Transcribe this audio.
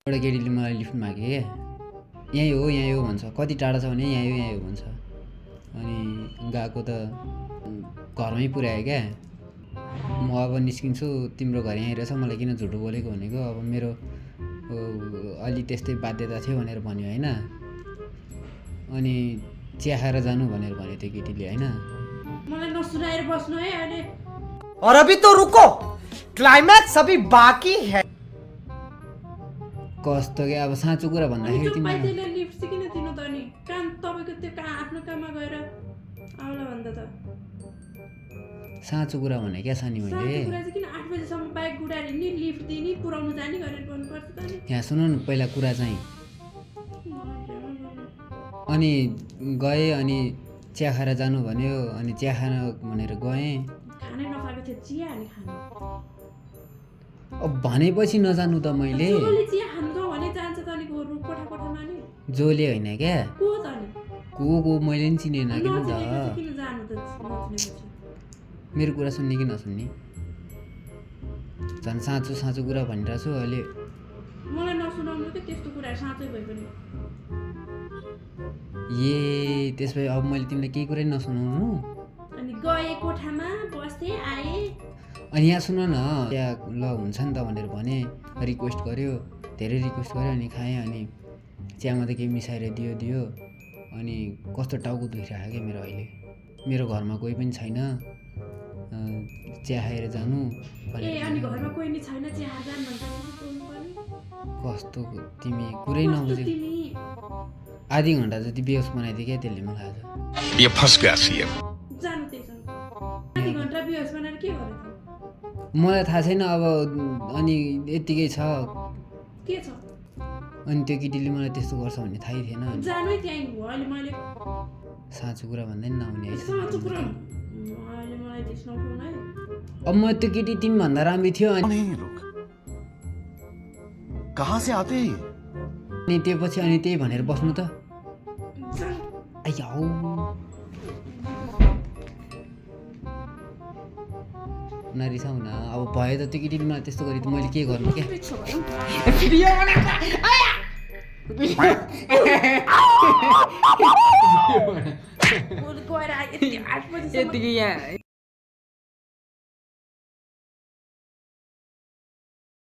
एउटा केटीले मलाई लिफ्ट माग्यो क्या, यहीँ हो भन्छ। कति टाढा छ भने यहीँ हो भन्छ। अनि गएको त घरमै पुर्यायो क्या। म अब निस्किन्छु, तिम्रो घर यहीँ रहेछ, मलाई किन झुटो बोलेको भनेको। अब मेरो अलि त्यस्तै बाध्यता थियो भनेर भन्यो होइन। अनि चिया खाएर जानु भनेर भन्यो त्यो केटीले होइन। मलाई नसुनाएर बस्नु है अहिले। और अभी तो रुको, क्लाइमैक्स अभी बाकी है। कस्तो क्या, अब साँचो कुरा भन्दाखेरि तिमीलाई त्यसले लिफ्ट चाहिँ किन दिनु त नि? काम तपाईँको त्यो आफ्नो काममा गएर आउला भन्दा त साँचो कुरा भने क्या सानी मैले। साँचो कुरा चाहिँ किन 8 बजेसम्म बाइक गुडाएर नि लिफ्ट दिने पुऱ्याउनु जाने गरेर भन्नुपर्छ त नि। यहाँ सुन न पहिला कुरा चाहिँ। अनि गएँ, अनि चिया खाएर जानु भन्यो, अनि चिया खान भनेर गएँ। खानै नखाएको थियो, चिया हाल्ने खानु। अब भनेपछि नजानु त मैले। जोले चिया खानु त भने जान्छ त नि कोठामा नि। जोले होइन क्या, को त नि? को मैले नि चिनेन किन त। किन जानु त नचिनेपछि? मेरो कुरा सुन्ने कि नसुन्ने? झन् साँचो कुरा भनिरहेको छु अहिले। मलाई नसुनाउनु के त्यस्तो कुरा साँच्चै भए पनि। त्यसो भए अब मैले तिमीलाई केही कुरै नसुनाउनु? अनि गए कोठामा बस्थे आए। अनि यहाँ सुन न, त्यहाँ ल हुन्छ नि त भनेर भने, रिक्वेस्ट गर्यो, धेरै रिक्वेस्ट गर्यो। अनि खाएँ, अनि चियामा त केही मिसाएर दियो। अनि कस्तो टाउको दुखिरहेको क्या मेरो अहिले। मेरो घरमा कोही पनि छैन, चिया खाएर जानु ए अनि घरमा कोही नि छैन, चिया खाएर जानु भन्छ नि। कस्तो तिमी कुरै नबुझेको। तिमी आधी घन्टा जति बेहोस बनाइदियो क्या त्यसले मलाई आज। ये फंस गया सीएम। जानु त्यसो। आधी घन्टा बेहोस बनाएर के गर्यो त? मलाई थाहा छैन अब। अनि यतिकै छ। के छ? अनि त्यो केटीले मलाई त्यस्तो गर्छ भन्ने थाहै थिएन। जानु है त्यहीँ हो अहिले मैले। साँचो कुरा भन्दै नि नहुने है। साँचो कुरा अहिले मलाई त्यस नउठाउनु है। अब म त्यो केटी तिमीभन्दा राम्रो थियो। अनि कहाँ से आते हैं? अनि त्यो पछि अनि त्यही भनेर बस्नु त। आइयाउ नरिसाउ न। अब भयो त त्यो केटीले मलाई त्यस्तो गरी त मैले के गर्नु क्या। गएर आए यति 8 बजेसम्म यतिकै यहाँ